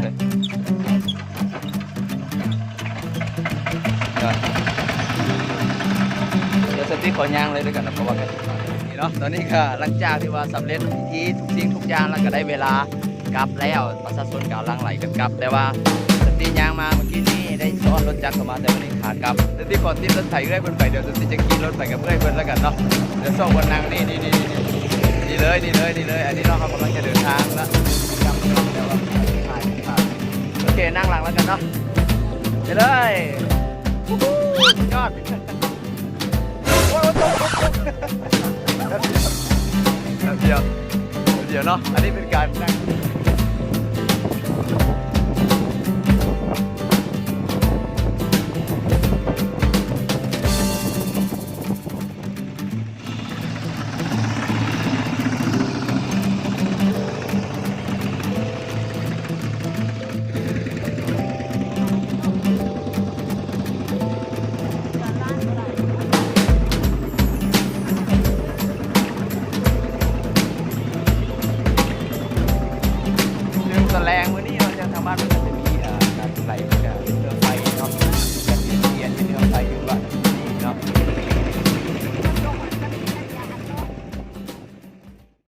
ດຽວສະຕິຂໍຍ່າງເລີຍແລ້ວກັນເນາະ ເພາະວ່າ ນີ້ເນາະ ຕອນນີ້ກໍຫຼັງຈາກທີ່ວ່າສຳເລັດພິທີທຸກສິ່ງທຸກຢ່າງແລ້ວ ກໍໄດ້ເວລາກັບແລ້ວ ປະຊາຊົນກໍຫຼັ່ງໄຫຼກັນກັບ ແຕ່ວ່າສະຕິຍ່າງມາເມື່ອກີ້ນີ້ ໄດ້ຊ້ອນລົດຈັກເຂົ້າມາ ແຕ່ວ່ານີ້ຂາກັບ ສະຕິຂໍຕິດລົດໄຖເອື້ອຍເພິ່ນໄປ ດຽວສະຕິຈະຂີ່ລົດໄປກັບເອື້ອຍເພິ່ນແລ້ວກັນເນາະ ດຽວຊອກບ່ອນນັ່ງ ນີ້ ນີ້ ນີ້ ນີ້ ນີ້ເລີຍ ນີ້ເລີຍ ນີ້ເລີຍ ອັນນີ້ເນາະ ເຮົາກຳລັງຈະເດີນທາງແລ້ວ ກັບແລ້ວ ແຕ່ວ່າໂອເຄ ນັ່ງຫຼັງແລ້ວກັນເນາະ ໄປເລີຍ ອູ້ ສຸດຍອດ ໂອ້ຍ ໂອ້ຍ ໂອ້ຍ ໂອ້ຍ ແປັບດຽວ ແປັບດຽວ ແປັບດຽວເນາະ ອັນນີ້ເປັນການນັ່ງ ໜຶ່ງຕະແລງມື້ນີ້ເນາະ ຈາກທາງບ້ານ